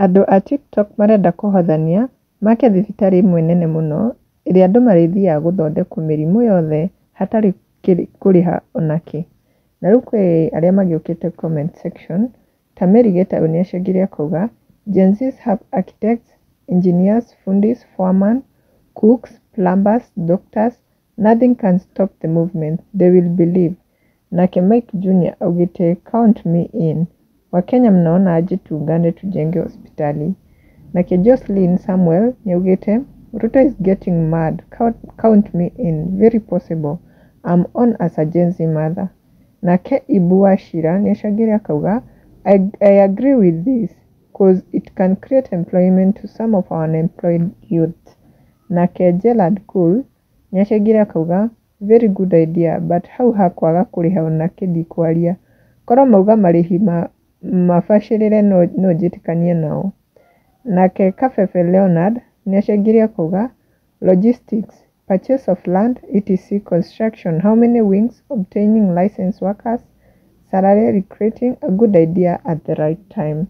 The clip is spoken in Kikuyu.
Andũ a TikTok marenda kũhothania, make thibitarĩ ĩmwe nene mũno, ĩrĩa andũ marĩthiaga gũthondekwo mĩrimũ yothe hatarĩ kũrĩha onakĩ. Na rĩu kwĩ arĩa magĩũkĩte comment section, ta Mary Gĩtaũ nĩacangire akauga, Gen Zs have architects, engineers, fundis, foreman, cooks, plumbers, doctors, nothing can stop the movement, they will believe. Nake Mike Junior augĩte count me in, Wakenya mnaona aje tuungane tujenge hospitali. Nake Jocelyn Samuel nĩaugĩte Ruto is getting mad, count me in, very possible, I'm on as a Gen Z mother. Nake Ibu Wachira nĩacangire akauga I agree with this cause it can create employment to some of our unemployed youth. Nake Gerald Cool nĩacangire akauga very good idea but hau ha kwaga kũrĩha onakĩ ndikwaria, korwo mauga marĩhi mabacĩrĩre no njĩtĩkanie nao. Nake Kabebe Leonard nĩacangire akauga logistics, purchase of land, etc, construction, how many wings, obtaining license workers, salary, recruiting, a good idea at the right time.